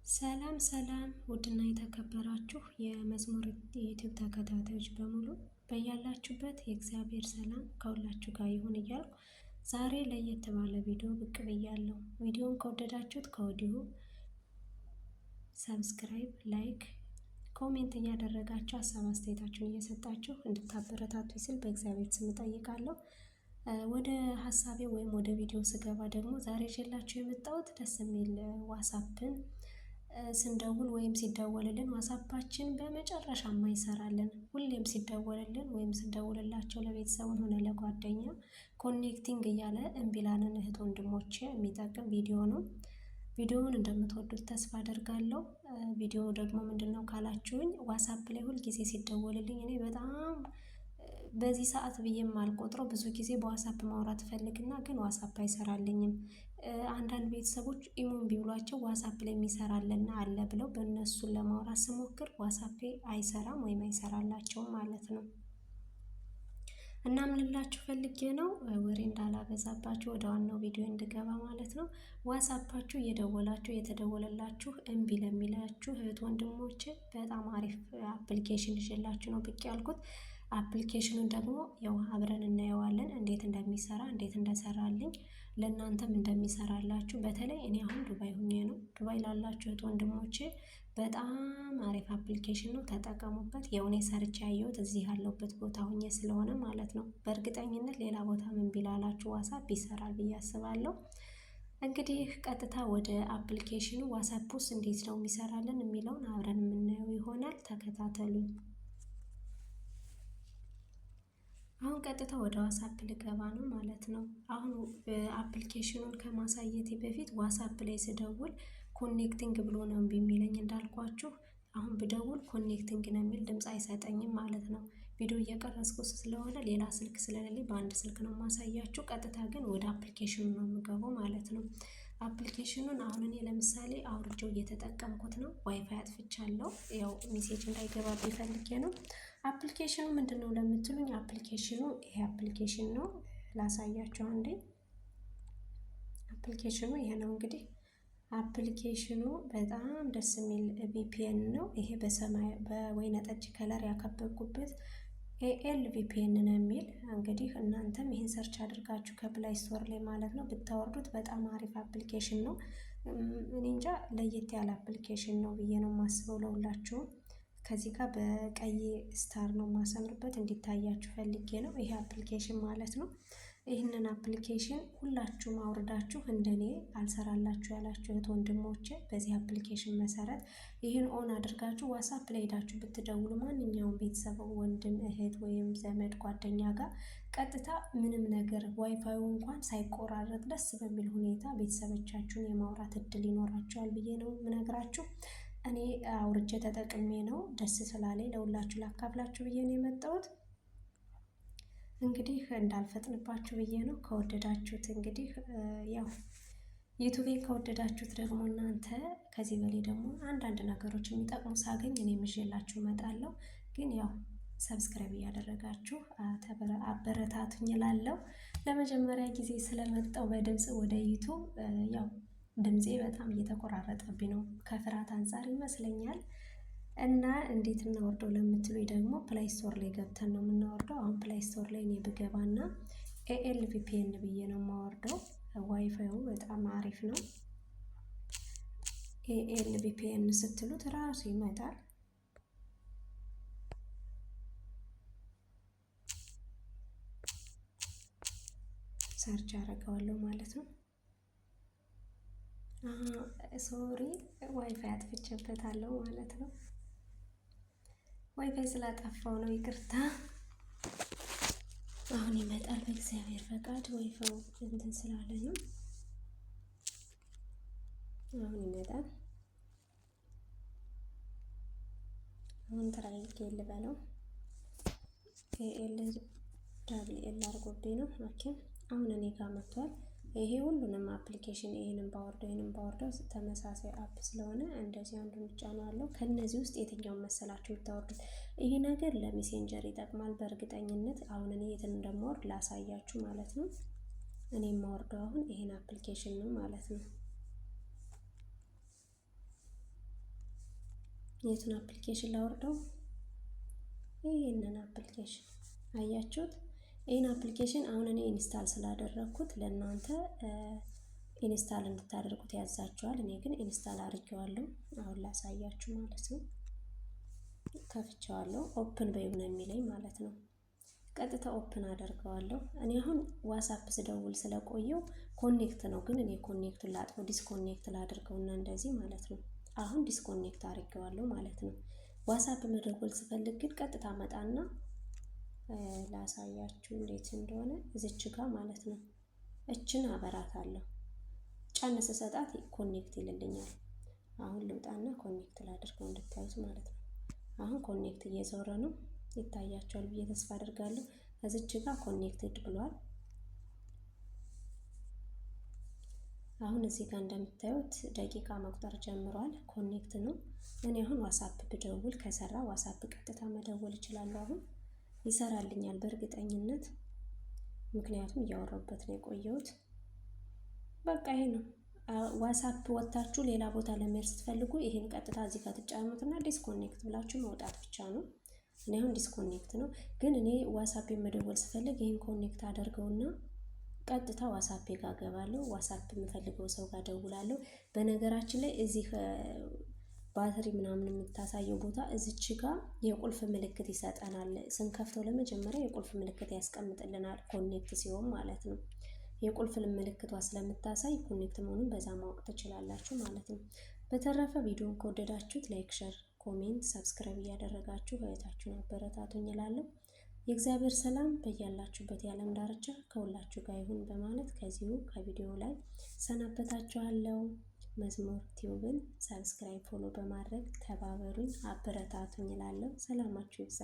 ሰላም ሰላም ውድና የተከበራችሁ የመዝሙር የዩቲዩብ ተከታታዮች በሙሉ በያላችሁበት የእግዚአብሔር ሰላም ከሁላችሁ ጋር ይሁን እያልኩ ዛሬ ለየት ባለ ቪዲዮ ብቅ ብያለሁ። ቪዲዮን ከወደዳችሁት ከወዲሁ subscribe፣ like፣ comment እያደረጋችሁ ሀሳብ አስተያየታችሁን እየሰጣችሁ እንድታበረታቱ ስል በእግዚአብሔር ስም እጠይቃለሁ። ወደ ሀሳቤ ወይም ወደ ቪዲዮ ስገባ ደግሞ ዛሬ ይዤላችሁ የመጣሁት ደስ የሚል ዋትስአፕን ስንደውል ወይም ሲደወልልን ዋትስአፓችን በመጨረሻ የማይሰራልን፣ ሁሌም ሲደወልልን ወይም ስንደውልላቸው ለቤተሰብም ሆነ ለጓደኛ connecting እያለ እምቢ ላለን እህት ወንድሞቼ የሚጠቅም ቪዲዮ ነው። ቪዲዮውን እንደምትወዱት ተስፋ አደርጋለሁ። ቪዲዮ ደግሞ ምንድን ነው ካላችሁኝ፣ ዋትስአፕ ላይ ሁልጊዜ ሲደወልልኝ እኔ በጣም በዚህ ሰዓት ብዬ የማልቆጥረው ብዙ ጊዜ በዋትስአፕ ማውራት እፈልግና ግን ዋትስአፕ አይሰራልኝም። አንዳንድ ቤተሰቦች ኢሞን ቢብሏቸው ዋትስአፕ ላይ የሚሰራልና አለ ብለው በእነሱን ለማውራት ስሞክር ዋትስአፕ አይሰራም ወይም አይሰራላቸውም ማለት ነው። እና ምን ልላችሁ ፈልጌ ነው፣ ወሬ እንዳላበዛባችሁ ወደ ዋናው ቪዲዮ እንድገባ ማለት ነው። ዋትስአፓችሁ እየደወላችሁ እየተደወለላችሁ እምቢ ለሚላችሁ እህት ወንድሞቼ በጣም አሪፍ application ይዤላችሁ ነው ብቅ ያልኩት። Application ኑን ደግሞ ያው አብረን እናየዋለን፣ እንዴት እንደሚሰራ፣ እንዴት እንደሰራልኝ፣ ለእናንተም እንደሚሰራላችሁ። በተለይ እኔ አሁን ዱባይ ሁኜ ነው። ዱባይ ላላችሁ እህት ወንድሞቼ በጣም አሪፍ application ነው፣ ተጠቀሙበት። ያው እኔ ሰርቼ ያየሁት እዚህ ያለሁበት ቦታ ሁኜ ስለሆነ ማለት ነው። በእርግጠኝነት ሌላ ቦታ ምን ቢላላችሁ ዋትስአፕ ይሰራል ብዬ አስባለሁ። እንግዲህ ቀጥታ ወደ application ኑ ዋትስአፕ ውስጥ እንዴት ነው የሚሰራልን የሚለውን አብረን የምናየው ይሆናል። ተከታተሉኝ። አሁን ቀጥታ ወደ ዋትስአፕ ልገባ ነው ማለት ነው። አሁን application ኑን ከማሳየቴ በፊት ዋትስአፕ ላይ ስደውል connecting ብሎ ነው እምቢ የሚለኝ እንዳልኳችሁ። አሁን ብደውል connecting ነው የሚል ድምፅ አይሰጠኝም ማለት ነው። ቪዲዮ እየቀረጽኩ ስለሆነ ሌላ ስልክ ስለሌለኝ በአንድ ስልክ ነው የማሳያችሁ። ቀጥታ ግን ወደ application ኑ ነው የምገባው ማለት ነው። Application ኑን አሁን እኔ ለምሳሌ አውርጄው እየተጠቀምኩት ነው። ዋይፋይ አጥፍቻለሁ። ያው message እንዳይገባብኝ ፈልጌ ነው። Application ኑ ምንድን ነው ለምትሉኝ፣ application ኑ ይሄ application ነው። ላሳያችሁ አንዴ። Application ኑ ይሄ ነው እንግዲህ። Application ኑ በጣም ደስ የሚል VPN ነው። ይሄ በሰማይ በወይነ ጠጅ color ያከበብኩበት AL VPN ነው የሚል። እንግዲህ እናንተም ይህን search አድርጋችሁ ከ Play Store ላይ ማለት ነው ብታወርዱት በጣም አሪፍ application ነው። እኔ እንጃ ለየት ያለ application ነው ብዬ ነው የማስበው ለሁላችሁም። ከዚህ ጋር በቀይ star ነው የማሰምርበት እንዲታያችሁ ፈልጌ ነው። ይሄ application ማለት ነው። ይህንን application ሁላችሁም አውርዳችሁ እንደኔ አልሰራላችሁ ያላችሁ እህት ወንድሞቼ በዚህ application መሰረት ይህን on አድርጋችሁ ዋትስአፕ ላይ ሄዳችሁ ብትደውሉ ማንኛውም ቤተሰብ፣ ወንድም፣ እህት ወይም ዘመድ ጓደኛ ጋር ቀጥታ ምንም ነገር ዋይፋዩ እንኳን ሳይቆራረጥ ደስ በሚል ሁኔታ ቤተሰቦቻችሁን የማውራት እድል ይኖራችኋል ብዬ ነው የምነግራችሁ። እኔ አውርጄ ተጠቅሜ ነው ደስ ስላለኝ ለሁላችሁ ላካፍላችሁ ብዬ ነው የመጣሁት። እንግዲህ እንዳልፈጥንባችሁ ብዬ ነው። ከወደዳችሁት እንግዲህ ያው ዩቱቤን ከወደዳችሁት ደግሞ እናንተ ከዚህ በላይ ደግሞ አንዳንድ ነገሮች የሚጠቅሙ ሳገኝ እኔም ይዤላችሁ እመጣለሁ። ግን ያው subscribe እያደረጋችሁ አበረታቱኝ እላለሁ። ለመጀመሪያ ጊዜ ስለመጣው በድምፅ ወደ ዩቱብ ያው ድምፄ በጣም እየተቆራረጠብኝ ነው ከፍርሃት አንጻር ይመስለኛል። እና እንዴት እናወርደው ለምትሉኝ ደግሞ Play Store ላይ ገብተን ነው የምናወርደው። አሁን Play Store ላይ እኔ ብገባና AL VPN ብዬ ነው የማወርደው። ዋይፋዩ በጣም አሪፍ ነው። AL VPN ስትሉት ራሱ ይመጣል። Search አደርገዋለሁ ማለት ነው። Sorry፣ WiFi አጥፍቼበታለሁ ማለት ነው። ዋይፋይ ስላጠፋው ነው ይቅርታ። አሁን ይመጣል በእግዚአብሔር ፈቃድ። ዋይፋው እንትን ስላለ ነው። አሁን ይመጣል። አሁን try ልበለው። L double L አድርጎብኝ ነው። Okay፣ አሁን እኔ ጋር መጥቷል። ይሄ ሁሉንም application ይሄንን ባወርደው ይሄንን ባወርደው ተመሳሳይ app ስለሆነ እንደዚህ አንዱን እጫነዋለሁ። ከነዚህ ውስጥ የትኛውን መሰላችሁ የምታወርዱት? ይሄ ነገር ለ Messenger ይጠቅማል በእርግጠኝነት። አሁን እኔ የትን እንደማወርድ ላሳያችሁ ማለት ነው። እኔ የማወርደው አሁን ይሄን application ነው ማለት ነው። የቱን application ላወርደው? ይህንን application አያችሁት? ይህን application አሁን እኔ install ስላደረግኩት ለእናንተ install እንድታደርጉት ያዛችኋል። እኔ ግን install አድርጌዋለሁ። አሁን ላሳያችሁ ማለት ነው። ከፍቼዋለሁ። Open በይው ነው የሚለኝ ማለት ነው። ቀጥታ open አደርገዋለሁ። እኔ አሁን WhatsApp ስደውል ስለቆየው connect ነው፣ ግን እኔ connect ኡን ላጥፈው፣ disconnect ላድርገውና እንደዚህ ማለት ነው። አሁን disconnect አድርጌዋለሁ ማለት ነው። WhatsApp መደወል ስፈልግ ግን ቀጥታ መጣና ላሳያችሁ እንዴት እንደሆነ፣ እዚች ጋር ማለት ነው። እችን አበራታለሁ። ጫን ስሰጣት connect ይልልኛል። አሁን ልውጣና connect ላድርገው እንድታዩት ማለት ነው። አሁን connect እየዞረ ነው፣ ይታያቸዋል ብዬ ተስፋ አድርጋለሁ። እዚች ጋር connected ብሏል። አሁን እዚህ ጋር እንደምታዩት ደቂቃ መቁጠር ጀምሯል። Connect ነው። እኔ አሁን WhatsApp ብደውል ከሰራ WhatsApp ቀጥታ መደወል እችላለሁ። አሁን ይሰራልኛል በእርግጠኝነት፣ ምክንያቱም እያወራሁበት ነው የቆየሁት። በቃ ይሄ ነው። WhatsApp ወጥታችሁ ሌላ ቦታ ለመሄድ ስትፈልጉ ይሄን ቀጥታ እዚህ ጋር ትጫኑትና disconnect ብላችሁ መውጣት ብቻ ነው። እኔ አሁን disconnect ነው፣ ግን እኔ WhatsApp መደወል ስፈልግ ይህን connect አደርገውና ቀጥታ WhatsApp ጋር ገባለሁ። WhatsApp የምፈልገው ሰው ጋር ደውላለሁ። በነገራችን ላይ እዚህ ባትሪ ምናምን የምታሳየው ቦታ እዚች ጋር የቁልፍ ምልክት ይሰጠናል። ስንከፍተው ለመጀመሪያ የቁልፍ ምልክት ያስቀምጥልናል፣ connect ሲሆን ማለት ነው። የቁልፍ ምልክቷ ስለምታሳይ connect መሆኑን በዛ ማወቅ ትችላላችሁ ማለት ነው። በተረፈ ቪዲዮን ከወደዳችሁት like፣ share፣ comment፣ subscribe እያደረጋችሁ እህታችሁን አበረታቱኝ እላለሁ። የእግዚአብሔር ሰላም በያላችሁበት የዓለም ዳርቻ ከሁላችሁ ጋር ይሁን በማለት ከዚሁ ከቪዲዮ ላይ ሰናበታችኋለሁ። መዝሙር Tube ን subscribe፣ follow በማድረግ ተባበሩኝ፣ አበረታቱኝ እላለሁ። ሰላማችሁ ይብዛ።